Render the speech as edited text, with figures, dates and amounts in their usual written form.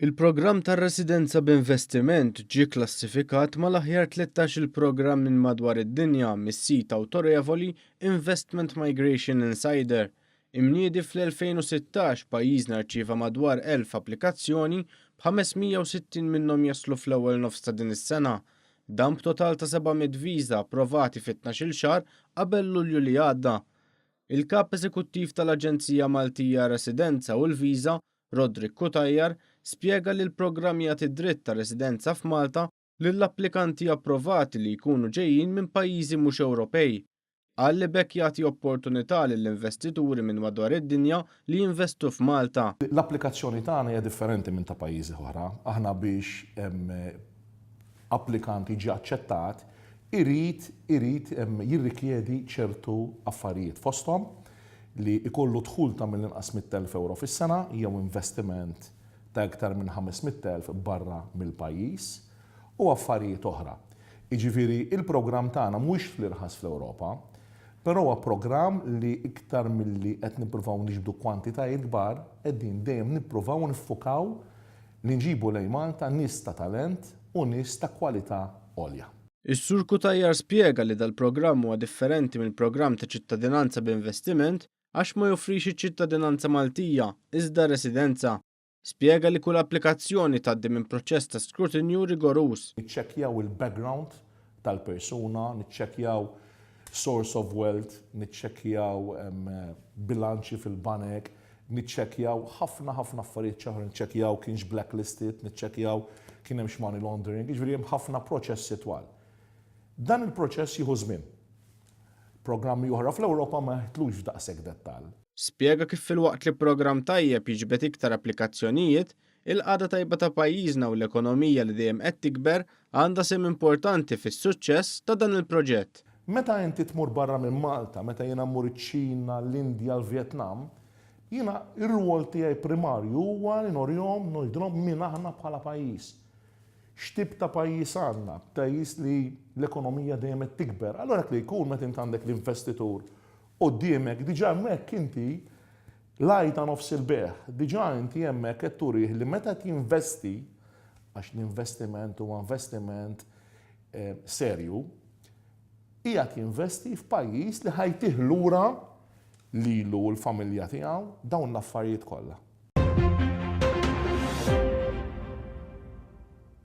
Il-programm tar-residenza b'investiment ġie klassifikat mal-aħjar 13-il programm minn madwar id-dinja mis-sit awtorevoli Investment Migration Insider. Imniedi fl-2016, pajjiżna rċieva madwar 1,000 applikazzjoni, b'560 minnhom jaslu fl-ewwel nofs ta' din is-sena. Dan b'total ta' 700 viża approvati fi 12-il xahar qabel Lulju li għadda. Il-Kap Eżekuttiv tal-Aġenzija Maltija għar-Residenza u l-Viża, Roderick Cutajar, spjega li l-programm jagħti d-dritt ta' residenza f'Malta lill-applikanti approvati li jkunu ġejjin minn pajjiżi mhux Ewropej. Qal li b'hekk jagħti opportunità lill-investituri minn madwar id-dinja li jinvestu f'Malta. L-applikazzjoni tagħna hija differenti minn ta' pajjiżi oħra. Aħna biex applikant jiġi aċċettat irid irid jirrikjedi ċertu affarijiet fosthom li jkollu dħul ta' mill-inqas 100,000 ewro fis-sena jew investiment ta' iktar minn 500,000 barra mill-pajjiż u affarijiet oħra. Jiġifieri il-programm tagħna mhuwiex fl-irħas fl-Ewropa, però huwa programm li iktar milli qed nippruvaw niġbdu kwantitajiet kbar, qegħdin dejjem nippruvaw niffukaw li nġibu lejn Malta nies ta' talent u nies ta' kwalità għolja. Is-Sur Cutajar spjega li dal-programm huwa differenti mill-programm ta' ċittadinanza b'investiment għax ma joffrix iċ-ċittadinanza Maltija, iżda residenza. Spjega li kull applikazzjoni tgħaddi minn proċess ta' skrutinju rigoruż. Niċċekkjaw il-background tal-persuna, niċċekkjaw source of wealth, niċċekkjaw bilanċi fil-banek, niċċekkjaw ħafna ħafna affarijiet ċaħra, niċċekkjaw kienx blacklisted, niċċekkjaw kien hemmx money laundering, jiġifieri hemm ħafna proċessi twal. Dan il-proċess jieħu żmien. Programmi oħra fl-Ewropa ma jidħlux f'daqshekk dettall. Spjega kif filwaqt li programm tajjeb jiġbed iktar applikazzjonijiet, il-qagħda tajba ta' pajjiżna u l-ekonomija li dejjem qed tikber għandha sehem importanti fis-suċċess ta' dan il-proġett. Meta inti tmur barra minn Malta, meta jiena mmur iċ-Ċina, l-Indja, l-Vjetnam, jiena r-rwol tiegħi primarju huwa li norihom, ngħidilhom min aħna bħala pajjiż. X'tip ta' pajjiż għandna, pajjiż li l-ekonomija dejjem qed tikber. Allura dak li jkun meta int għandek l-investitur quddiemek, diġà hemmhekk inti l-għajta nofs il-bejgħ, diġà inti hemmhekk qed turih li meta qed jinvesti, għax l-investiment huwa investiment serju, qiegħed jinvesti f'pajjiż li ħa jtih lura lilu u l-familja tiegħu dawn l-affarijiet kollha.